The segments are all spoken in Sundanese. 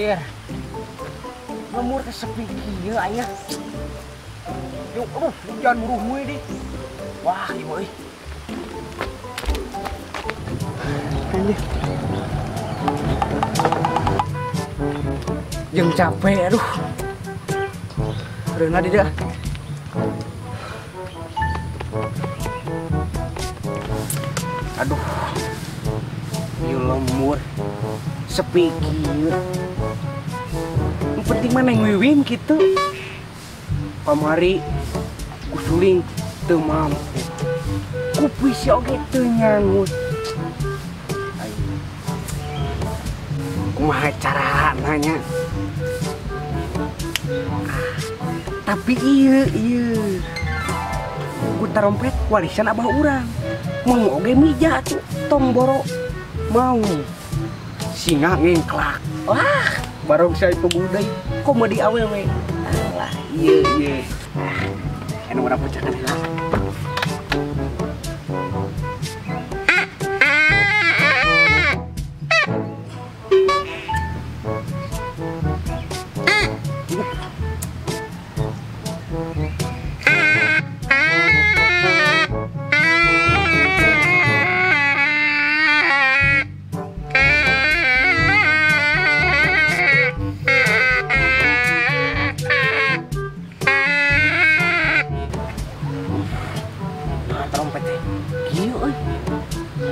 Anjir. Lembur teh sepi kieu aya. Yuk, aduh, hujan muruh we deh. Wah, ieu euy. Anjir. Jeung capek aduh. Reuna di dia. Aduh. Ieu lembur sepi kieu. Nu penting mah Neng Wiwin kitu. Kamari kusuling teu mampu. Ku puisi oge teu nyangut. Kumaha carana nya? Tapi ieu ku tarompet warisan abah urang. Mau oge mija atuh tong boro mau singa ngengklak. Wah, barongsai pemuda komedi awewe. Alah, ieu ieu. Ah, anu urang pecahkan heula.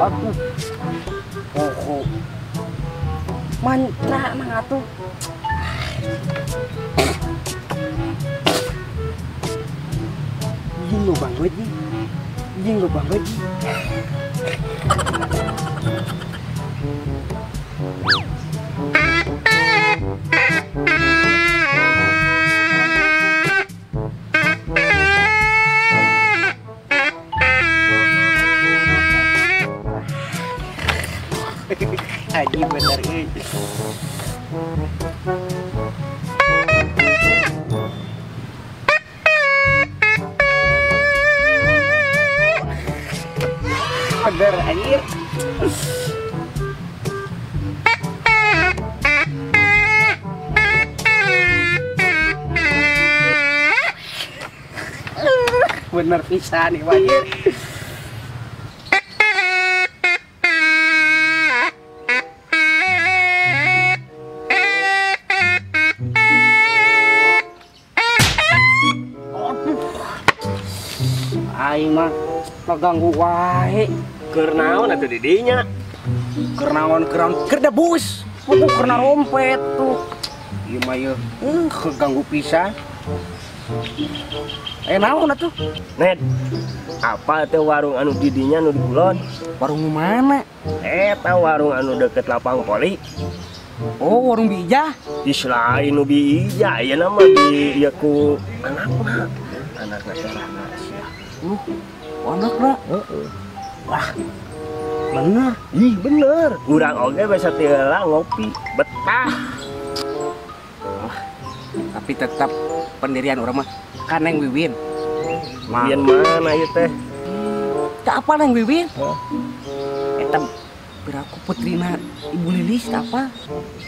Aduh, pokok mantra mang atuh. Jeung lubang we, jeung lubang we. Aji bener euy. Bener anjir. Bener pisan nih anjir. Aing mah ngaganggu wae. Keur naon atuh di dinya? Keur naon keur debus. Puguh keur rompet tuh. Ieu mah ieu keganggu pisan. Naon atuh? Ned, apa teh warung anu di dinya nu di kulon? Warung mana? Eta warung anu deket lapang poli. Oh, warung Bijah? Di selain nu Bijah, ieu mah di ieu ku anakna. Anakna sarana sia. Anakna? Heeh. Wah, bener. Ih, bener. Urang oge bisa ti heula ngopi, betah. Wah, tapi tetap pendirian urang mah ka Neng Wiwin. Wiwin mana ieu teh? Teu apa Neng Wiwin? Hah? Eta piraku putrina Ibu Lilis teu apa?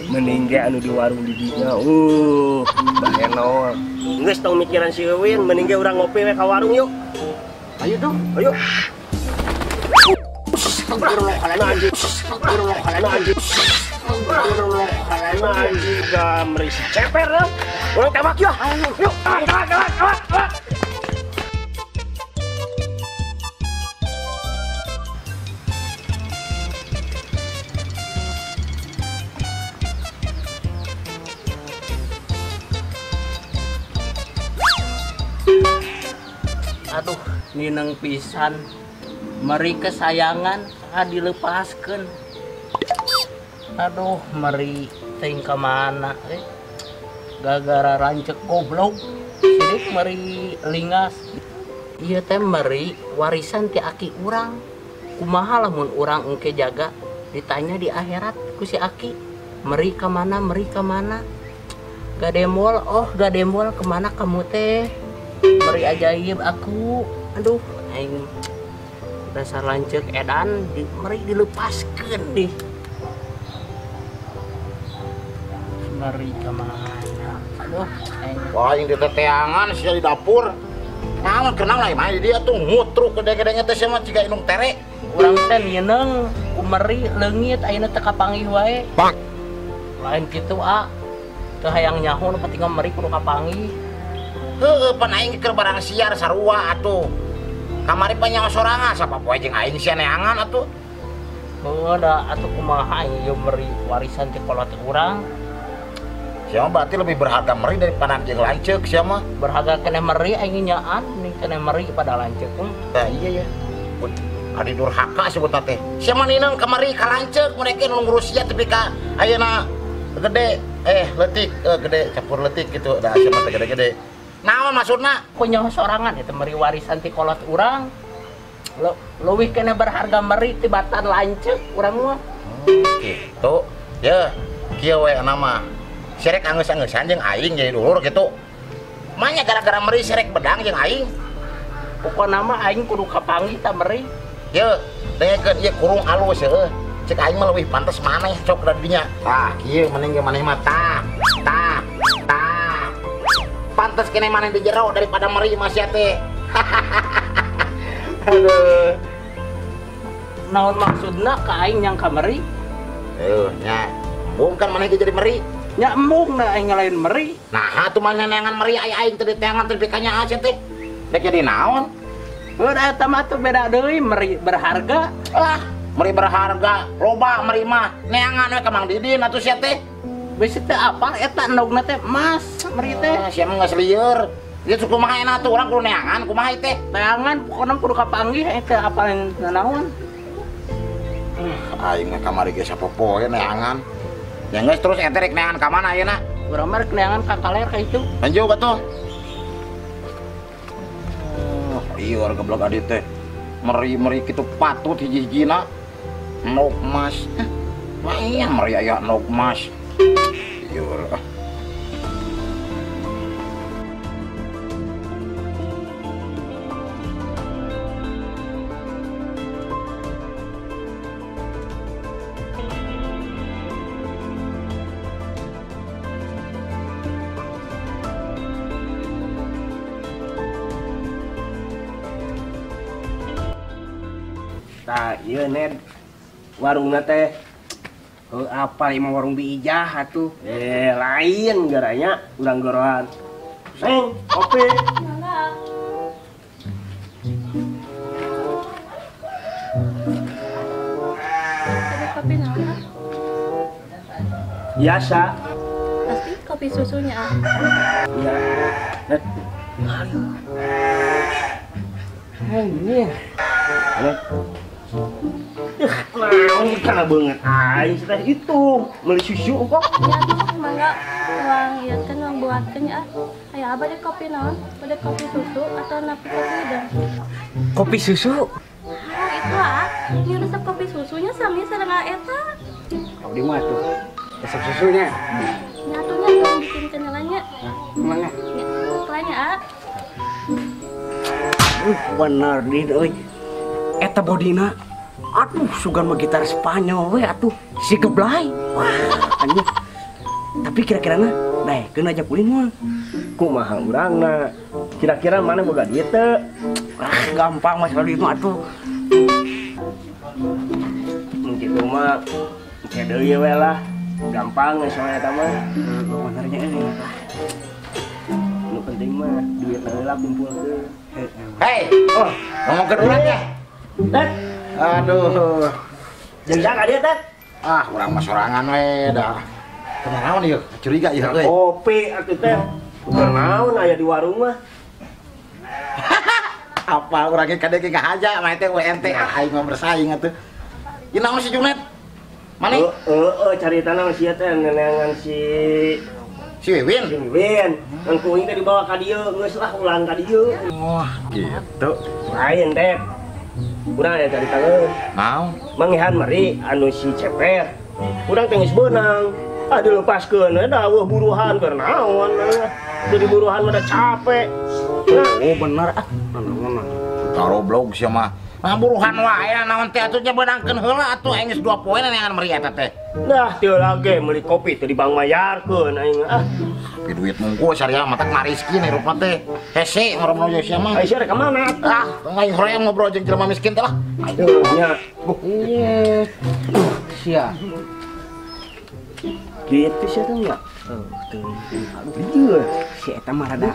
Mending ge anu di warung di dinya. Bahenol. Geus tong mikiran si Wiwin, mending ge urang ngopi we ka warung yuk. Ayo dong. Ayo. Ceper ya. Urang tembak yuk. Yuk, tembak, tembak, tembak. Aduh, nineng pisan. Meri kesayangan dilepaskeun. Aduh, meri teuing ka mana euy. Gara-gara rancek goblok. Sirik meri lingas. Ieu teh meri warisan ti aki urang. Kumaha lamun urang engke jaga ditanya di akhirat ku si aki. Meri ka mana, meri ka mana? Gademol, oh gademol kemana kamu teh? Meri ajaib aku. Aduh, aing dasar lanceuk edan di, meri dilepaskeun deh. Meri ka mana? Aduh, wah aing diteteangan sia di dapur. Naon kenal lah mah dia tuh ngutruk gede-gedenya teh sia mah ciga indung tere. Urang teh nyeuneng ku meri leungit ayeuna teh kapanggih wae. Pak. Lain kitu ah. Teu hayang nyaho nu penting meri kudu kapanggih. Heueuh pan aing keur barang siar sarua atuh. Kamari pan nyaho sorangan sapapoe jeung aing sia neangan atuh. Heueuh da atuh kumaha aing ieu meri warisan ti kolot urang. Sia mah berarti lebih berharga meri daripada jeung lanceuk sia mah. Berharga keneh meri aing nyaan ning keneh meri pada lanceuk. Tah iya ya. Adi durhaka sebutna teh. Sia mah nineung ka meri ka lanceuk mereka nu ngurus sia tepi ka ayeuna gede leutik gede campur leutik gitu da sia mah teh gede-gede. Naon maksudna? Ku nyaho sorangan eta meri warisan ti kolot urang. Leuwih keneh berharga meri tibatan lanceuk urang mah. Gitu. Ye, kieu we nama. Serek anggeus-angeusan jeung aing jadi dulur gitu. Manya gara-gara meri serek bedang jeung aing. Pokona mah aing kudu kapanggih ta meri. Ye, dengekeun ieu kurung alus heueuh. Cek aing mah leuwih pantes maneh cok da dinya. Tah, kieu mending ge maneh mah tah, tah, tah. Pantes keneh maneh di jero daripada meri mah sia teh. Aduh. Naon maksudna ka aing nyangka meri? Heuh nya. Embung kan maneh ge jadi meri. Nya embung na aing ngalain meri. Nah, atuh maneh neangan meri ai aing teh diteangan teh pikanya sia teh. Rek jadi naon? Heuh eta mah tuh beda deui meri berharga. Ah, meri berharga, loba meri mah. Neangan we ka Mang Didin atuh sia teh. Bisi teh apal eta endogna teh emas meri teh. Sia mah geus lieur. Ieu cukup kumaha enak tuh urang kudu neangan kumaha teh. Neangan pokona kudu kapanggih eta apal naon. Aing mah kamari ge sapopoe neangan. Ya geus terus ente rek neangan ka mana ayeuna? Urang mah rek neangan ka kaler ka itu. Lanjut atuh. Iya warga blog adi teh. Meri-meri kitu patut hiji-hijina. Endog emas. Wah iya meri aya endog emas. Iya ah. Tah ieu Ned warungna teh heuh apa ieu mah warung biijah atuh. Lain garanya urang gorohan. Seng, kopi. Mangga. Ada kopi naon? Biasa. Pasti kopi susunya. Iya. Ned. Ini. Naon kana beungeut aing teh itu meuli susu kok. Ya tuh mangga uang ieu kan uang buatkeun ya. Aya abah deh kopi naon? Bade kopi susu atau napi kopi hidung? Kopi susu. Ah, itu ah. Ini resep kopi susunya sami sareng eta. Abdi mah tuh resep susunya. Nya atuh nya tolong bikin kenyalannya. Mangga. Ya, kelanya ah. Bener di euy. Eta bodina. Aduh, sugan mah gitar Spanyol we atuh. Si geblay. Wah, anjing. Tapi kira-kirana daekeun aja kulin mah. Kumaha urangna? Kira-kira mana boga duit teu? Ah, gampang masalah duit mah atuh. Mun kitu mah engke deui we lah. Gampang geus soalnya eta mah. Benernya euy. Nu penting mah duit heula kumpulkeun. Hei, oh, ngomongkeun urang ya. Tet. Aduh. Jeung ka dieu, Tet? Ah, urang mah sorangan we dah. Kunaon ieu? Curiga ieu euy. Kopi atuh teh. Kunaon aya di warung mah. Apa urang ge kade ge ngahaja mah teh WNT aing mah bersaing atuh. Ieu naon si Junet? Mane? Heeh, caritana mah sia teh neneangan si Wiwin. Si Wiwin. Ngan ku aing teh dibawa ka dieu, geus lah ulang ka dieu. Wah, gitu. Lain teh. Urang aya caritaeun. Naon? Mangihan meri anu si Ceper. Urang teh geus beunang. Ah dilepaskeun we da eueuh buruhan keur naon. Teu diburuhan mah da capek. Oh bener ah. Naon. Taroblog sia mah. Nah buruhan wae naon teh atuh nya beunangkeun heula atuh aing geus 2 poe neangan meri eta teh. Nah, teu lage meuli kopi teu dibangmayarkeun aing ah. Tapi duit mungku syariah matak mariski nih rupa teh. Hese ngobrol jeung sia mah. Ai sia rek ka mana? Ah, tong aing hoream ngobrol jeung jelema miskin teh lah. Aduh nya. Iya. Sia. Gitu sia teh nya. Oh, teuing. Aduh, si eta mah rada.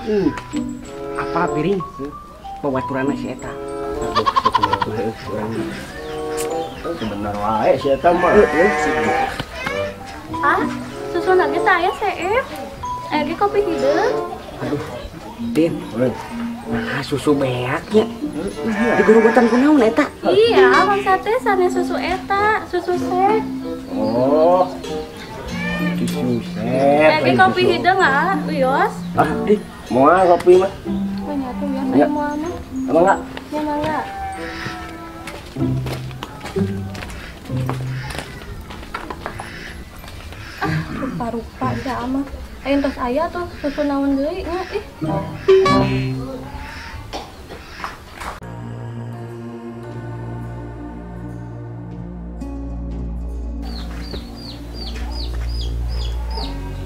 Apa piring? Babaturanna si eta. Aduh, urang. Bener wae si eta mah. Ah, susu nage teh aya seep. Aya ge kopi hideung. Aduh, Din. Nah, susu beak nya. Digorogotan ku naon eta? Iya, bangsa teh sanes susu eta, susu sek. Oh. Susu sek. Aya ge kopi hideung ah, wios. Ah, ih, moal kopi mah. Nya tuh biasa moal mah. Emang enggak? Ya mangga. Ah, rupa-rupa sia mah. Ayo tos aya tuh susu naon deui nya ih.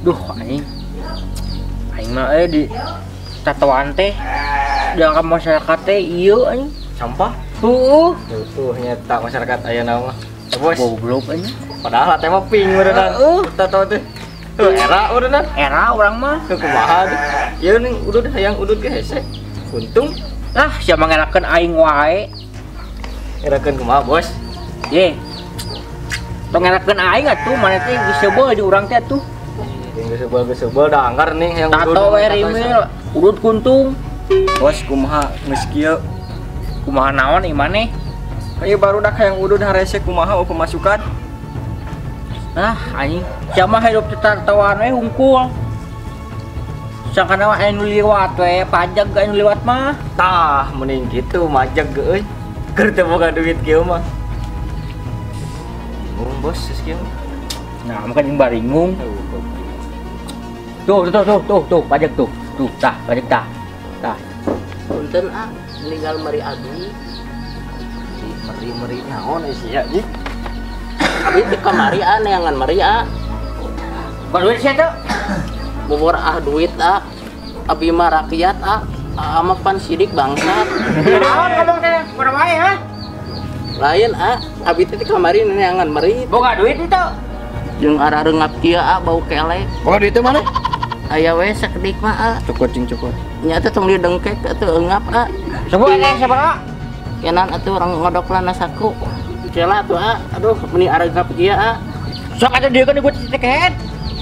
Duh aing. Aing mah di tatoan teh dianggap masyarakat teh ieu anjing sampah. Heeh. Tuh nyata masyarakat ayeuna mah. Bos. Goblok anjing. Padahal teh mah ping beneran. Tato teh. Era udah era orang mah ke kumaha tuh. Ieu nih udud hayang udud ge hese. Untung lah sia mangerakeun aing wae. Ngerakeun kumaha, Bos? Ye. Tong ngerakeun aing atuh maneh teh geus seubeuh di urang teh atuh. Geus seubeuh geus seubeuh da anggar nih hayang udud. Tato we rimil, udud kuntung. Bos kumaha geus kieu? Kumaha naon ieu maneh? Ieu barudak hayang udud harese kumaha eueuh pemasukan? Ah, anjing. Sia mah hidup tetartawan we hungkul. Sangkana mah anu liwat we, pajak ge anu liwat mah. Tah, mending kitu majeg ge euy. Keur teu boga duit kieu mah. Bingung bos geus kieu. Nah, mah kan jeung baringung. Tuh, tuh, tuh, tuh, tuh, pajak tuh. Tuh, tah, pajak tah. Tah. Punten ah, meninggal meri abi. Meri-meri naon sia ih. Abi di kamari ah, neangan meri ah. Bukan duit sia tuh. Bobor ah duit ah. Abi mah rakyat ah. Ama pan sidik bangsat. Naon ngomong teh? Kumaha wae ha? Lain ah, abi teh di kamari neangan meri. Boga duit itu. Jeung arah reungap kieu ah bau kelek. Boga duit teh mana? Aya we sakedik mah ah. Cokot cing cokot. Nya teh tong didengkek atuh eungap ah. Sebut teh sabaraha? Kenan atuh urang ngodok lah saku. Cela tuh ah, aduh meni areungap kieu ah. Sok atuh dieu kan gue titik head.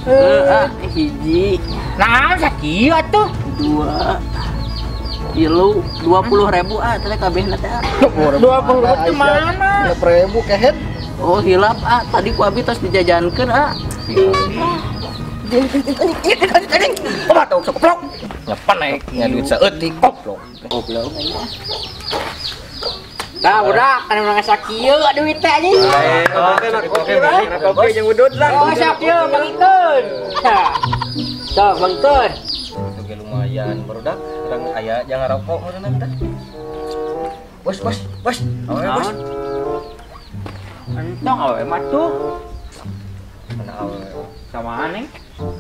Heeh, hiji. Naon sakieu atuh? 2 tilu 20.000 ah teh kabehna teh. 20.000 teh mana? 20.000 kehed. Oh hilap ah, tadi ku abi tos dijajankeun ah. Kumaha tuh sok goblok. Nyepan naik nya duit saeutik goblok. Goblok. Tah budak kan urang sakieu duit teh anjing. Kopi jeung udud lah. Oh sakieu bangkeun. Tah. Tah bangkeun. Itu ge lumayan barudak urang aya jangan rokok meureunna teh. Bos bos bos. Awe bos. Entong awe mah tuh. Mana awe? Samaan nih.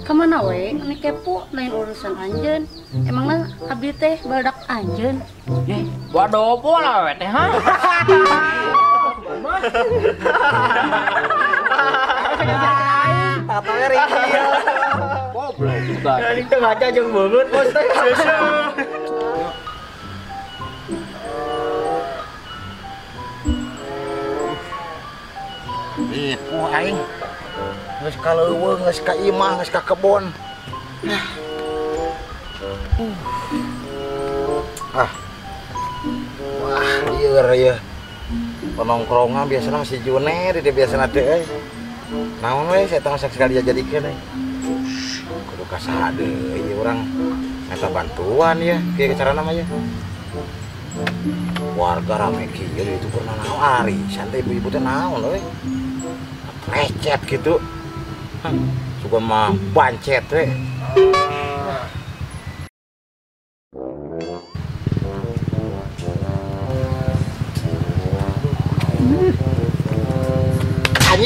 Kemana we? Ini kepo lain urusan anjeun. Emangna abdi teh badak anjeun. Eh, bodoh lah we teh ha. Tatangnya ringkil. Goblok. Ini teh ngaca jeung beungeut bos teh. Ripuh aing. Geus ka leuweung, geus ka imah, geus ka kebon. Ah. Wah, lieur ieu. Penongkrongan biasana masih Juner di biasana teh euy. Naon we saya teh sekali jadikeun euy. Kudu ka saha deui ieu urang minta bantuan ya, kieu carana mah ya. Warga rame kieu di ditu keur nanaon arisan teh ibu-ibu teh naon euy. Lecet gitu. Suka mah bancet we.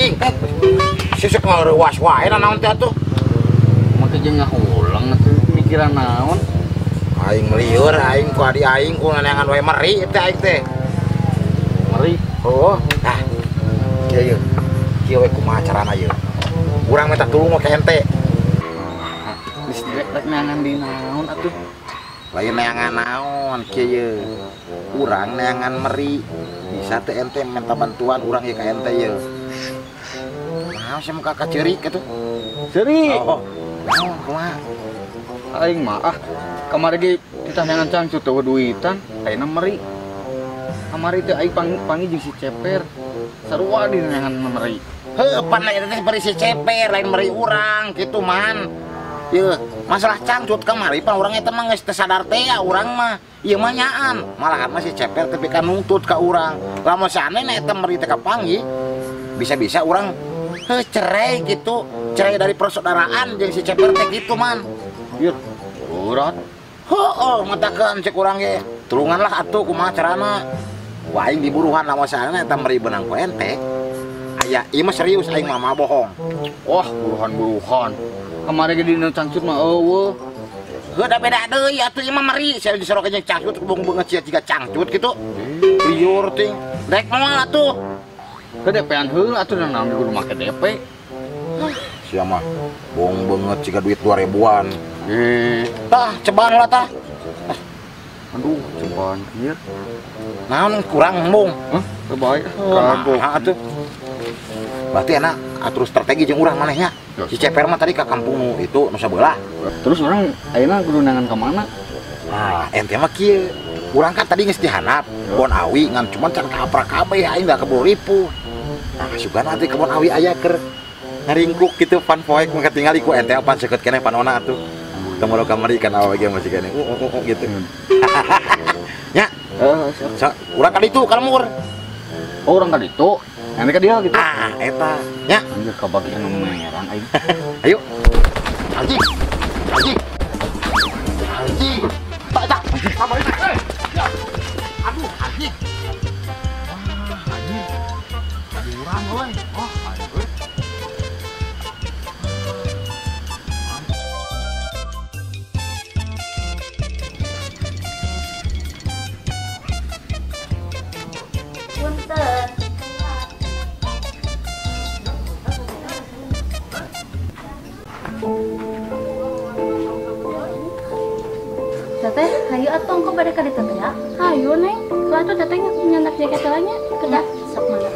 Anjing, tet. Sisuk ngareuwas wae naon teh atuh. Make jeung ngahulang atuh mikiran naon. Aing meliur, aing ku adi aing ku neangan wae meri teh aing teh. Meri. Oh, nah. Kieu yeuh. Kieu we kumaha carana yeuh. Urang minta tulung ka ente. Geus rek neangan di naon atuh. Lain neangan naon kieu yeuh. Urang neangan meri. Bisa teh ente minta bantuan urang ye ka ente yeuh. Naon sia muka kaceurik atuh. Ceurik. Oh. Naon kumaha? Aing mah ah kamari ge titah neangan cangcut teu duitan, ayeuna meri. Kamari teh aing panggil jeung si Ceper. Sarua di neangan meri. Heuh, pan eta teh beri si Ceper lain meri urang kitu man. Yeuh, masalah cangcut kamari pan urang eta mah geus teu sadar teh ya urang mah. Ieu mah nyaan, malahan mah si Ceper tepi ka nungtut ka urang. Lamun saaneh eta meri teh kapanggih, bisa-bisa urang heuh cerai gitu, cerai dari persaudaraan jeung si Ceper teh gitu man. Yeuh, berat. Heuh, matakeun cek urang ge. Tulungan lah atuh kumaha carana. Wah, aing diburuhan lamun saaneh eta meri beunang ku ente. Aya, ieu mah serius aing mah bohong. Wah, buruhan-buruhan. Kamari ge dina cangcut mah eueuh. Heuh da beda deui atuh ieu mah meri, sia disorokeun jeung cangcut bung beungeut sia jiga cangcut kitu. Liur ting. Rek moal atuh. Ke DP-an heula atuh naon kudu make DP. Sia mah bohong beungeut jiga duit 2000-an. Tah, ceban lah tah. Aduh, ceban ieu. Naon kurang embung? Hah, teu bae. Kagok atuh. Berarti enak atur strategi jeung urang manehnya. Si Ceper mah tadi ka kampung nu itu nu sabelah. Terus urang ayeuna kudu neangan ka mana? Nah, ente mah kieu. Urang kan tadi geus dihanap, Kebon Awi ngan cuman can kaaprak kabeh aing da keburu ripuh. Nah, sugana atuh Kebon Awi aya keur ngaringkuk kitu pan poek mah katingali ku ente pan seukeut keneh panona atuh. Teu kamari kan awewe ge masih keneh gitu. Nya. Heeh, urang ka ditu ka lembur. Oh, urang ka ditu. Nanti ka dia gitu. Ah, eta. Nya. Anjir kabagian nu merang aing. Ayo. Anjing. Anjing. Anjing. Tak tak. Aduh, anjing. Wah, anjing. Urang euy. Oh, anjing. Punten. Teteh, hayu atuh engko bade ka ditu teh ya. Hayu Neng, ku atuh teteh nyandak jaket heula nya. Kedah sok mangga.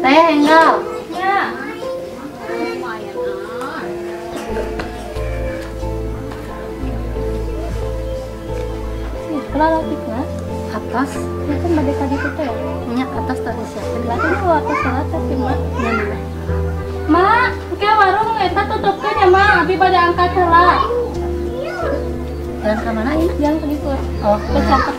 Teh enggal. Nya. Lumayan ah. Kelar lah atas, ya kan bade ka ditu teh. Nya atas tadi siapkeun. Lah kan ku atas heula teh si Mak. Nya. Mak, ke warung eta tutupkeun ya, Mak. Abi bade angkat heula. Jalan ka mana ini? Jalan ke ditu. Oh, ke cakep.